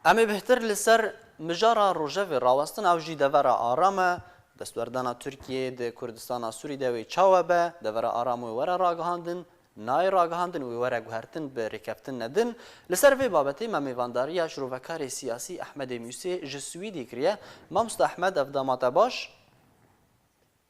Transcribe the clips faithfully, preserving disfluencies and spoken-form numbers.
Em ê bêhtir li ser mijara rojevê rawestin, ew jî devera aram e. Destwerdana Tirkiyeyê di Kurdistana Sûrî de wê çawa be? Devera aram wê were ragihandin, nayê ragihandin, wê were guhertin, bi rêkeftin nedin. Li ser vê babetê me mêvandariya şirovekarê siyasî Ehmedê Mûsê ji Swîdê kiriye. Mamoste Ehmed, ev dema te baş?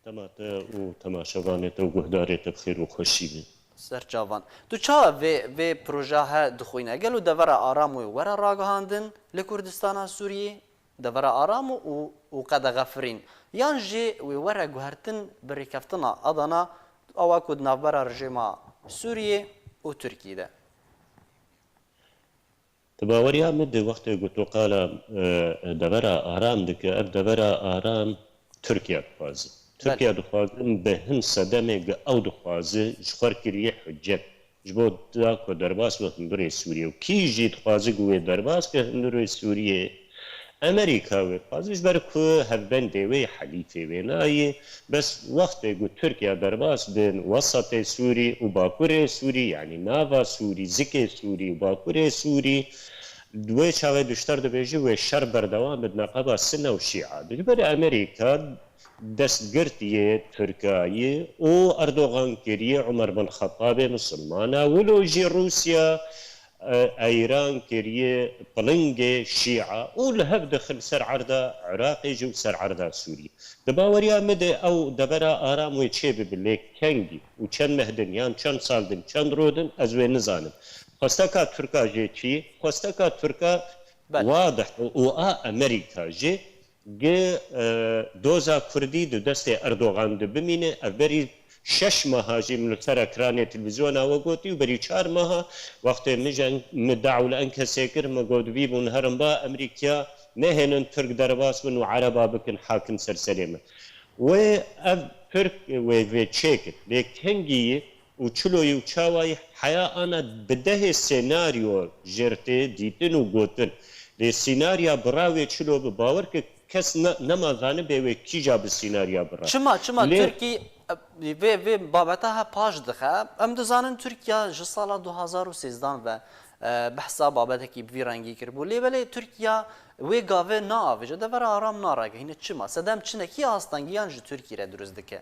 Dema te û temaşevanê te û guhdarê te bi xêr û xweşî be. Ser çavan. Tu çawa vê, vê proja he dixwîne? Gelo devera aram wê were ragihandin li Kurdistana Sûriyê? Devera aram û, û qedexefirîn? Yan jî wê were guhertin bi rêkeftina Adana, awa ku di navbera rejêma Sûriyê û Tirkiyê de? Di baweriya min de wextê ku tu qala, e, devera aram dike, ev devera aram Tirkiye dixwaze. Belê. Tirkiye dixwazin bi hin sedemê ku ew dixwaze ji xwe kiriye hicet. Ji bo da ku derbas bi hundirê Sûriyê û kî jî dixwaze ku wê derbas ke hundirê Sûriyê, Amerîka wê dixwaze, ji ber ku hevbendê wê helîfê wê nayê. Bes wextê ku Tirkiye derbas bi wesatê Sûrî û bakurê Sûrî, yanî nava Sûrî, zikê Sûrî û bakurê Sûrî, di wê çaxê dişter dibêje wê şer berdewam bi di neqeba Sine û Şîa de. Ji ber Amerîka destgirtiyê Tirkayî û Erdogan kiriye Umer bin Xettabê Misilmana, wilo jî Rûsya, e, Eyran kiriye pilingê Şîa û li hev dixin ser erda Iraqê jî û ser erda Sûriyê. Di baweriya min de ew devera aram wê çêbibe, lê kengî û çend meh din yan çend sal din, çend ro din, ez wê nizanim. Xwesteka Tirka jê çi? Xwesteka Tirka Belê. wadih û a Amerîka jî gi, e, doza Kurdî di destê Erdogan de bimîne. Ev berî şeş meha jî min li ser ekranê televîzyona we gotî û berî çar meha wextê min ji en-, min dawla Enkesê kir, min got, vî bûn herin ba Amerîkiya, nehêlin Tirk derbas bin û Ereba bikin hakim ser serê me. Wê ev Tirk wê vê çêkir. Lê kengî yî û çiloyî û çawayî heya ana bi dehê senaryo jêr tê dîtin û gotin. Lê senarya bira wê çilo bi bawer ke kes ne, nema zanibê wê kîja bi senarya bira. Çima, çima Lê Tirkî, e, vê, vê babeta he paş dixe? Em dizanin Tirkiye ji sala du hazar û sêzdan ve, e, behsa babetekî bi vî rengî kiribû. Lê belê Tirkiye wê gavê naavêje, devera aram naragihîne. Çima? Sedem çi ne? Kî astengiyan ji Tirkî re dirust dike?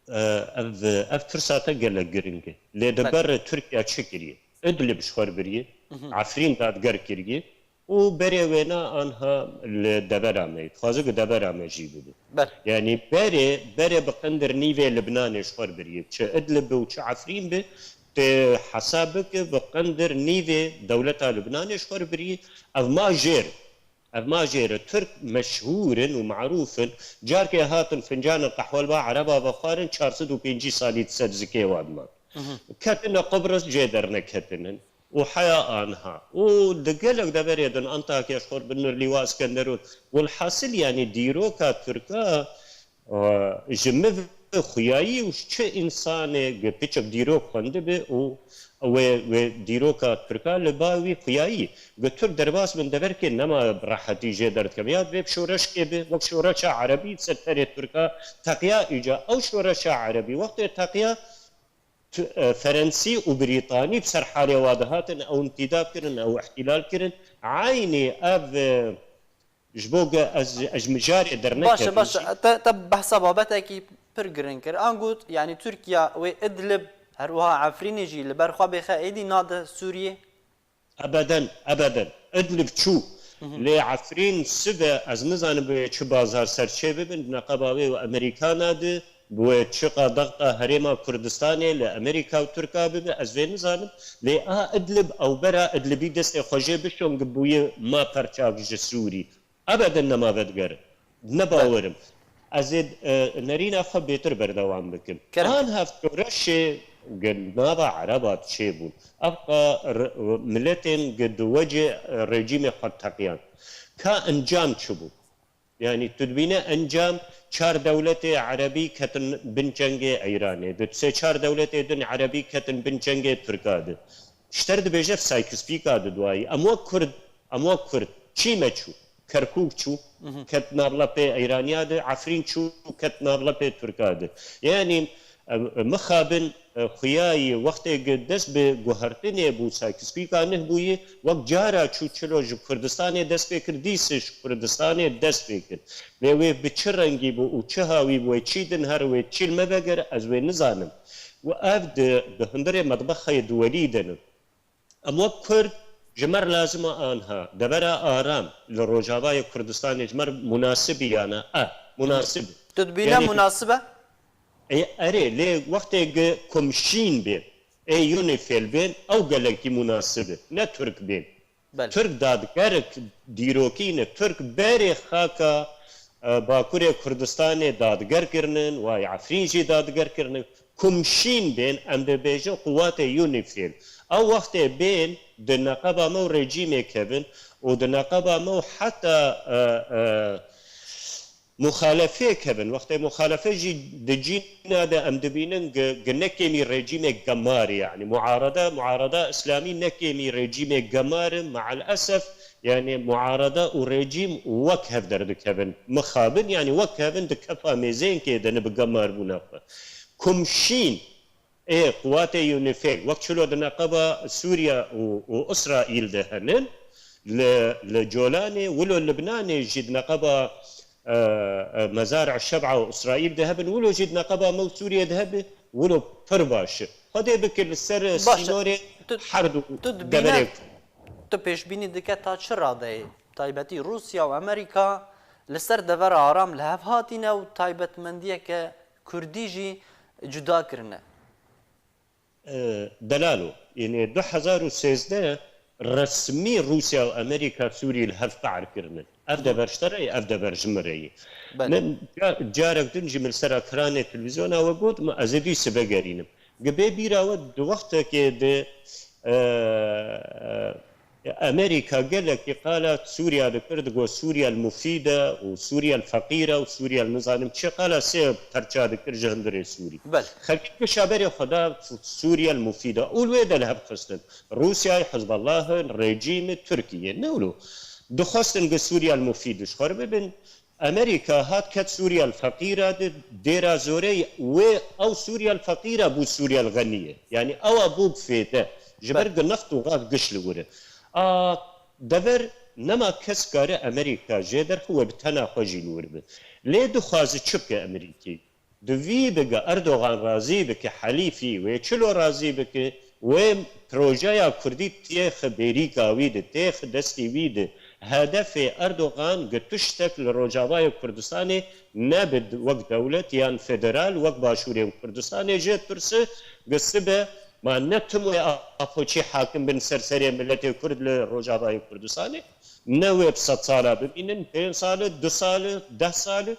E, ev, ev pirsa te gelek giring e. Lê di Belê. ber Tirkiye çi kiriye? Idlib ji xwe r biriye, Mhm. Efrîn dadger kiriye û berê wêna anha li devera me ye. Dixwaze ku devera me jî bibe. Belê. Yanî berê, berê bi qendir nîvê Libnanê ji xwe r biriye. Çi Idlib be û çi Efrîn be, tê hesab bike bi qendir nîvê dewleta Libnanê ji xwe r biriye. Ev ma jêr. Ev ma jêr e. Tirk meşhûr in û marûf in. Carkê hatin fincanin qehwe li ba Ereba vexwarin, çar sed û pêncî salî di ser zikê wan diman. Mhm. Ketine Qubris, jê derneketinin. Û heya anha. Û di gelek deverê din, Antakya ji xwe r bi Nurlîwa Skenderûn. Welhasil, yanî dîroka Tirka, e, ji min ve xuyayî û ji çi însanê gi piçek dîrok xwendibe û wê, wê dîroka Tirka li ba wî xuyayî. Gi Tirk derbas bin deverkê nema bi rehetî jê derdikeve. Ya divê bi şoreşkê be, wek şoreşa erebî ser serê Tirka teqiya îca. Ew şoreşa erebî wextê teqiya tu-, e, Ferensî û Brîtanî bi ser halê wa dihatin, ew întîdab kirin, ew îhtîlal kirin. Eynî ev, e, ji bo ge ez, ez ji mijarê derneketim Baş e, baş e. jî. Te, te behsa babetekî pir giring kir. An got, yanî Tirkiye wê Idlib, her wiha Efrînê jî li ber xwe bêxe êdî nade Sûriyê? Ebeden, ebeden. Idlib çû. Mhm. Lê Efrîn sibe, ez nizanim bi çi bazar ser çê bibin, di neqeba wê û Amerîkana de, bi wê çiqa dexta herêma Kurdistanê li Amerîka û Tirka bibe, ez vê nizanim. Lê a Idlib, ew bera Idlibî destê xwe jê bişon, gi bûye ma perçak ji Sûrî. Ebeden nema vedigerin. Ne Be- bawerim. Ez ê, e, nerîna xwe bêtir berdewam bikim. Kerem. An hev şoreşê gi nava Ereba çêbûn. Ev qa r-, miletên gi di wecê, e, rejîmê xwe teqiyan. Ka encam çi bû? Yanî tu dibîne encam çar dewletê Erebî ketin bin çengê Eyranê. Du sê çar dewletê din Erebî ketin bin çengê Tirka de. Ji te re dibêje Sykes-Picot di duayî. Em wek Kurd, em wek Kurd çî me çû? Kerkûk çû, Mhm. ket nav lepê Eyraniya de, Efrîn çû, ket nav lepê Tirka de. Yanî, em, mixabin e, xuyayî, wextê gi dest bi guhertinê bû, Sykes-Picot nih bûyî, wek cara çû çilo ji Kurdistanê dest pê kir, dîs ji Kurdistanê dest pê kir. Lê wê bi çi rengî bû û çi hawî bû, wê çî din her, wê çî li me vegere, ez wê nizanim. Û ev di, di hundirê metbexa yê duwelî de ne. Em wek Kurd ji me re lazim e anha devera aram li Rojavayê Kurdistanê ji me re munasib e ya ne? E, munasib e. Tu dibîne Yani munasib e? E, erê, lê wextê gi komşîn bên, ê UNIFIL bên, ew gelekî munasib e, ne Tirk bên. Belê. Tirk dadgerik dîrokî ne. Tirk berê xaka, e, Bakurê Kurdistanê dadger kirinin, way Efrîn jî dadger kirinin. Komşîn bên, em dibêjin quwatê UNIFIL. Ew wextê bên di neqeba me û rejîmê kevin û di neqeba me û heta, e, e, muxalefê kevin. Wextê muxalefe jî di cîna de em dibînin gi, gi nekêmî rejîmê gemar, yanî muarada, muarada îslamî nekêmî rejîmê gemar in, me'el esef, yanî muarada û rejîm wek hev derdikevin. Mixabin, yanî wek hev in di kefa mêzeyên kê de ne bi gemarbûna xwe. Komşîn ê quwatê UNIFIL, wek çilo di neqeba Sûriye û, û Îsraîl de henin, li, li Colanê, wilo Libnanê jî di neqeba, e, e, Mezar Şeb'a û Îsraîl de hebin, wilo jî di neqeba me û Sûriye de hebe, wilo pir baş e. Xwedê bike li ser Baş e. sînorê Tu, her du tu dibîne, deverê. Tu pêşbînî dike ta çi radeyê? Taybetî Rûsya û Amerîka li ser devera aram li hev hatîne û taybetmendiyeke Kurdî jî cuda kirine. E, delalo, yanî du hezar û sêzdeh resmî Rûsya û Amerîka Sûrî li hev qehr kirinin. Ev dever ji te re ye, ev dever ji min re ye. Belê. Min ca-, carek din jî min li ser ekranê televîzyona we got, min ez ê dî sibe gerînim. Gi bê bîra we di wextekê de, e, e, Amerîka gelekî qala Sûriya dikir, digot Sûriya el-mufîde û Sûriya el-feqîre û Sûriya el-nizanim çi qala sê perça dikir ji hundirê Sûrî. Belê. Xelkê gişa berê xwe da Sûriya el-mufîde û li wê de li hev xistin. Rûsyayê, Hizbullahê, rejîmê, Tirkiyê. Ne wilo. Dixwestin gi Sûriya el-mufîd ji xwe re bibin. Amerîka hat ket Sûriya el-feqîra di dêra zoreyê wê ew Sûriya el-feqîra bû Sûriya el-xeniyê. Yanî ewa bû bi fêde. Ji ber Belê. gi neft û gaz giş li wir e. A dever nema kes kare Amerîka jê derxe wê bi tena xwe jî li wir bi. Lê dixwaze çi bike Amerîkî? Di vî bige Erdogan razî bike, helîfî wê çilo razî bike, wê projeya Kurdî têxe bêrîka wî de, têxe destî wî de. Hedefê Erdogan gi tiştek li Rojavayê Kurdistanê ne bi wek dewlet yan federal, wek Başûrê Kurdistanê jê tirse, gi sibe ma ne tim wê Apoçî hakim bin ser serê miletê Kurd li Rojavayê Kurdistanê, ne wê bi sed sala bimînin, pênc sal e, du sal e, deh sal e.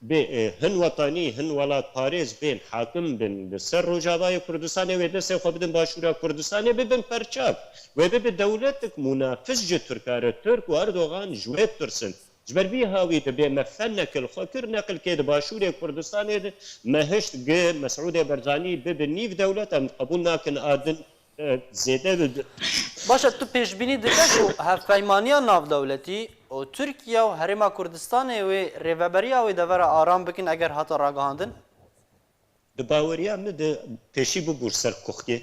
Bê, e, hin wetanî, hin welatparêz bên hakim bin li ser Rojavayê Kurdistanê, wê destê xwe bidin Başûra Kurdistanê, bibin perçak. Wê bibe dewletik munafiz ji Tirka re, Tirk û Erdogan ji wê tirsin. Ji ber vî hawî dibê me fe neqil xwe kir, neqilkê di Başûrê Kurdistanê de me hişt gi Mesûdê Berzanî bibe nîv dewlet, em qebûl nakin a din e, zêde bi Baş e, tu pêşbînî dike ku hevpeymaniya navdewletî û Tirkiye û Herêma Kurdistanê wê rêveberiya wê devera aram bikin eger hate ragihandin? Di baweriya min de pêşî bibûr ser kuxkê.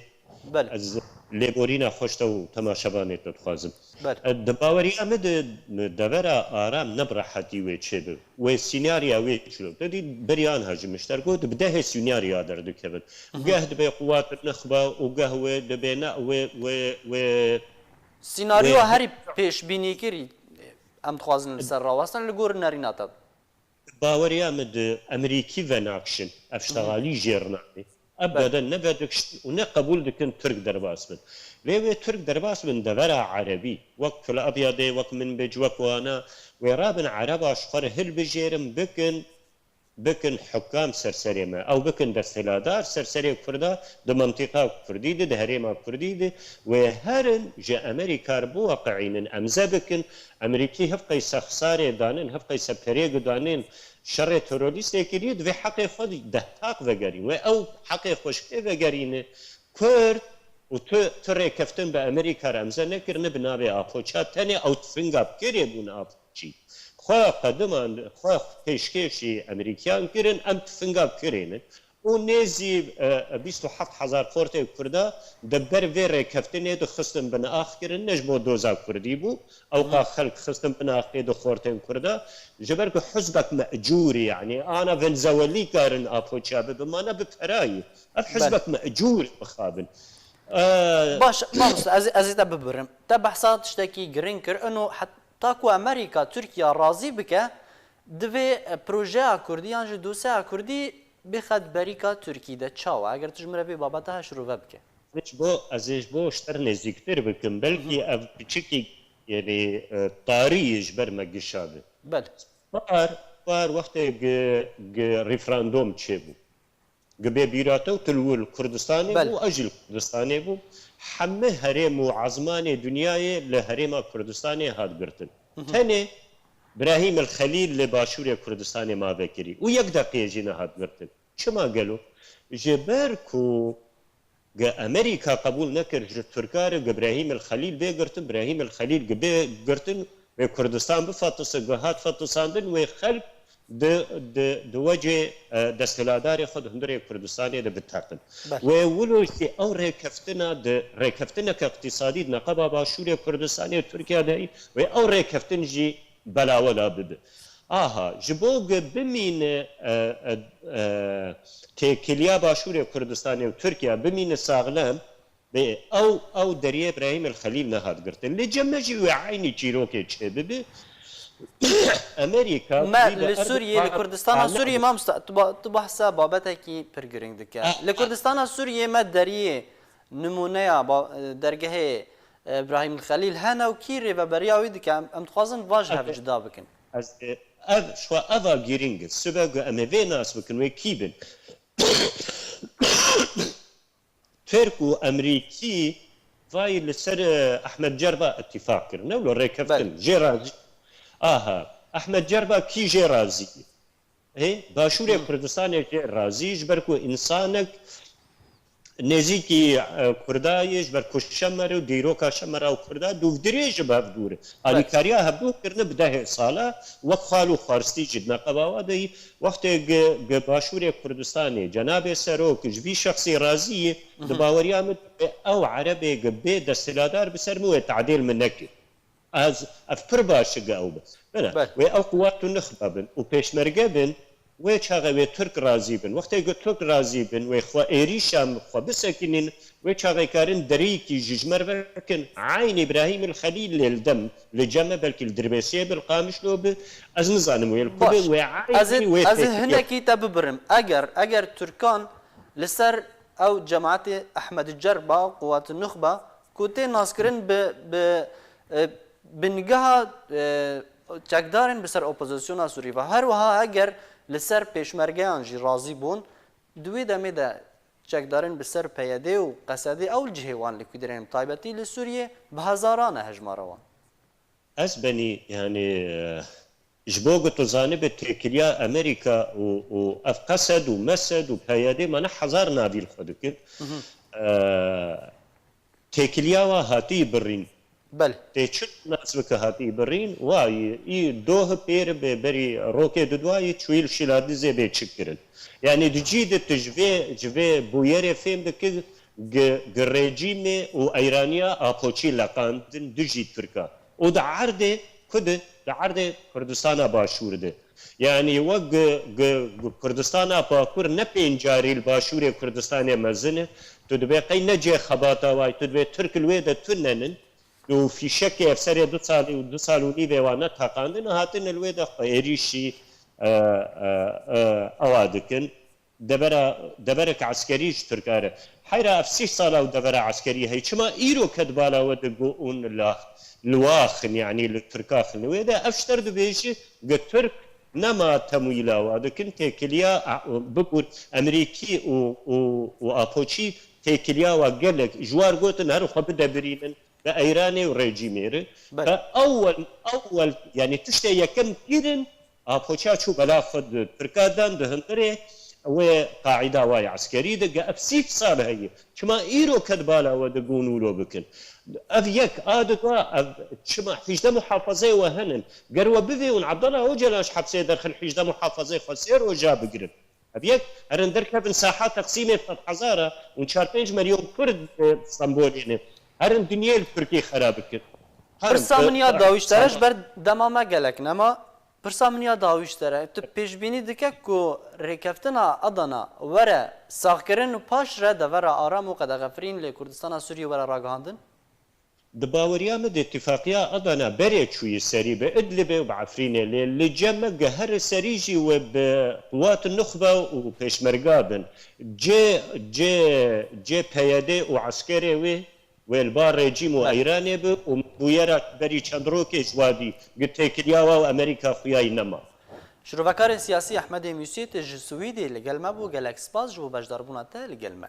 Belê. Ez lêborîna xwe ji te û temaşevanê te dixwazim. Belê. E, di baweriya min de devera aram ne bi rehetî wê çêbe. Wê sînarya wê çilo. Te dî beriya niha ji min ji te re got, bi dehê sînarya derdikevin. Mhm. Geh dibe quwat nixbe û geh wê dibe ne, wê, wê, wê, Sînaryoya wê herî pêşbînîkirî em dixwazin li ser rawestin li gor nerîna te. Baweriya min di Emerîkî venakşin, ev Mhm. ştegalî jêr nayê. Ev Belê. bede ne vedikşin û ne qebûl dikin Tirk derbas bin. Lê wê Tirk derbas bin devera Erebî. Wek Fil Ebyadê, wek Minbic, wek wana. Wê rabin Ereba ji xwe re hilbijêrin, bikin, bikin hukam ser serê me. Ew bikin desthiladar ser serê Kurda di mintîqa Kurdî de, di herêma Kurdî de. Wê herin ji Emerîka re biweqeînin, emze bikin. Emerîkî hevqeyse xisarê danin, hevqeyse perê gudanin, şerê terorîstê kiriye, divê heqê xwe deh taq vegerîn. Wê ew heqê xwe ji kê vegerîne? Kurd û tu, tu rêkeftin bi Emerîka re emze nekirine bi navê Apoça, tenê ew tifinga bi kirê bûn Apoçî. Xwe qediman, xwe pêşkêşî Emerîkiyan kirin, em tifinga bi kirê ne. û nêzî, e, bîst û heft hezar xortên Kurda di ber vê rêkeftinê dixistin bin ax kirin, ne ji bo doza Kurdî bû, ewqa xelk xistin bin axê di xortên Kurda, ji ber ku hizbek mecûrî, yanî ana Venezuelî karin apoçiya bibin, mana bi perayî. Ev hizbek mecûr mixabin. E, Baş, mamoste, ez, ez ê te bibirim. Te behsa tiştekî girîng kir. Ino heta ku Amerîka Tirkiye razî bike, divê, e, projeya Kurdî yan jî dosyeya Kurdî bixe di berîka Tirkî de. Çawa? Eger tu ji min re vê babeta şirove bike. Ji bo, ez ê ji bo ji te re nêzîktir bikim. Belkî ev piçikî, yanî, e, tarî ji ber me gişa bi. Belê. Par, par wextê gi, gi referandum çêbû. Gi bê bîra te û tu li wir li Kurdistanê Belê. bû, ez jî li Kurdistanê bûm. Hemî herêm û ezmanê dinyayê li herêma Kurdistanê hat girtin. Tenê Birahîm el Xelîl li başûrê Kurdistanê ma vekirî û yek deqiyê jî nehat girtin. Çima gelo? Ji ber ku gi Amerîka qebûl nekir ji Tirka re gi Birahîm el Xelîl bê girtin, Birahîm el Xelîl gi bê girtin, wê Kurdistan bifetise, gi hat fetisandin, wê xelk di, di, di wecê, e, desthiladarê xwe di hundirê Kurdistanê de biteqin. Belê. Wê wilo jî ew rêkeftina di rêkeftineke iqtîsadî di neqeba başûrê Kurdistanê û Tirkiye de heyî, wê ew rêkeftin jî belawela bibe. Aha, ji bo gi bimîne, e, e, e, têkiliya başûrê Kurdistanê û Tirkiye bimîne saxlem, bê ew, ew deriyê Birahîm el Xelîl nehat girtin. Lê cem me jî wê eynî çîrokê çêbibe. Amerîka Me wî bi li erd Sûriyê, li par-, Kurdistana a, Sûriyê, ne- mamoste, tu ba-, tu behsa babeteke girîng dike. A, Li Kurdistana Sûriyê me deriyê nimûneya ba-, dergehê, e, Birahîm Xelîl hene û kî rêveberiya wî dike? Em, em dixwazin va ji hev Evet. Cuda bikin. Ez, e, ev, ji xwe eva girîng e. Sibe ku em ê vê nas bikin, wê kî bin? Tirk û Emerîkî vayî li ser, e, Ehmed Cerba îtîfaq kirin. Ne wilo rêkeftin. Belê. Jê razî. Aha. Ehmed Cerba kî jê razî? Hê? Başûrê Kurdistanê jê razî, ji ber ku însanek nêzîkî, e, Kurda ye, ji ber ku Şemer û dîroka Şemera û Kurda dûvdirêj e bi hev dûr e. Alîkariya hevdû kirine bi dehê sala, wek xal û xwarstî jî di neqeba wa de yî. Wextê gi, gi başûrê Kurdistanê cenabê serok ji vî şexsî razî ye, di baweriya min de ew erebê gi bê desthiladar bi ser min wê tadêl min neke. Ez, ev pir baş e gi ew be. Bine, Belê. Wê ew quwat û nixbe bin û pêşmerge bin, wê çaxê wê Tirk razî bin. Wextê ku Tirk razî bin, wê xwe êrîşa xwe bisekinîn, wê çaxê karin deriyekî ji ji me re vekin. Eynî Birahîm el Xelîl lê li dem, li cem me, belkî li Dirbêsiyê bi, li Qamişlo bi, ez nizanim wê li ku bi, Baş. wê Ez ê, eynî wê ez ê têkilê. Hinekî te bibirim. Eger, eger Tirkan li ser ew cemaetê Ehmed Cerba, quwat nuxba, ku tê naskirin bi, bi, e, bingeha, e, çekdarên bi ser opozisyona Sûrî ve. Her wiha eger li ser pêşmergeyan jî razî bûn, di wê demê de çekdarên bi ser P Y D û Qesedê ew li cihê wan lêkwîdirên taybetî li Sûriyê bi hezaran e hejmara wan. Ez benî, yanî, e, ji bo ku tu zanibe têkiliya Amerîka û, û ev Qesed û Mesed û P Y D mane hezar navî li xwe dikin. E, têkiliya wa hatî birîn. Belê. Tê çi nas bike hatî birîn, wa yî, î doh pêr be berî rokê didwayî çûyî li Şîladizê bê çi kirin. Yanî di cî de tu ji vê, ji vê bûyerê fêm dikî gi, gi rejîmê û eyraniya Apoçî leqandin dijî Tirka. Û di erdê ku de, di erdê Kurdistana Başûr de. Yanî wek gi, gi, gi Kurdistana Bakur ne pênc carî li Başûrê Kurdistanê mezin e. Tu dibê qey ne cihê xebata wayî, tu dibê Tirk li wê de tunenin. Û fîşekê ev serê du salî û du sal û nîvê wan neteqandin, hatine li wê de xwe êrîşî, e, e, e, ewa dikin. Devera, deverek eskerî ji Tirka re. Heyra ev sîh sala û devera eskerî heye. Çima îro ket bala we de got hûn li, li wa xin, yanî li Tirka xin? Wê de ev ji te re dibêje, gi Tirk nema temwîla wa dikin, têkiliya, a, bibûr Emerîkî û, û, û Apoçî têkiliya wa gelek ji war gotin, her xwe bide birînin. Bi Eyranê û rejîmê re. Belê. Ve ewel, ewel, yanî tiştê yekem kirin, Apoça çû bela xwe di Tirka dan, di hundirê wê qaîda wayê eskerî de, ge ev sîh sal heye. Çima îro ket bala we de got hûn wilo bikin? Ev yek, a didwa, ev çima hîjdeh muhafazeyê we henin? Ger we bivê hûn Abdullah Ocalan ji hepsê derxin, hîjdeh muhafazeyê xwe sê roja bigirin. Yek, herin derkevin saha Teqsîmê bi sed hezara û çar pênc milyon Kurd, e, Stenbolê ne. Herin dinyê li Tirkiyê xera bikin. Herin, Pirsa e, min ya dawî ji te re ji ber dema me gelek nema. Pirsa min ya dawî ji te re. Tu pêşbînî dike ku rêkeftina Adana were saxkirin û paş re devera aram û qedexefirîn li Kurdistana Sûriyê were ragihandin? Di baweriya min de tifaqiya Adana berê çûyî serî bi Idlibê û bi Efrînê lê li cem me gihere serî jî we bi quwat nuxba û pêşmerga bin. Cê, cê, cê P Y D û eskerê wê, wê li ba rejîm û Îranê bi û bûyera berî çend rokê ji wadî gi têkiliya wa û Amerîka xuyayî nema. Şirovekarê siyasî Ehmedê Mûsî, tu ji Swîdê li gel me bû, gelek spas ji bo beşdarbûna te li gel me.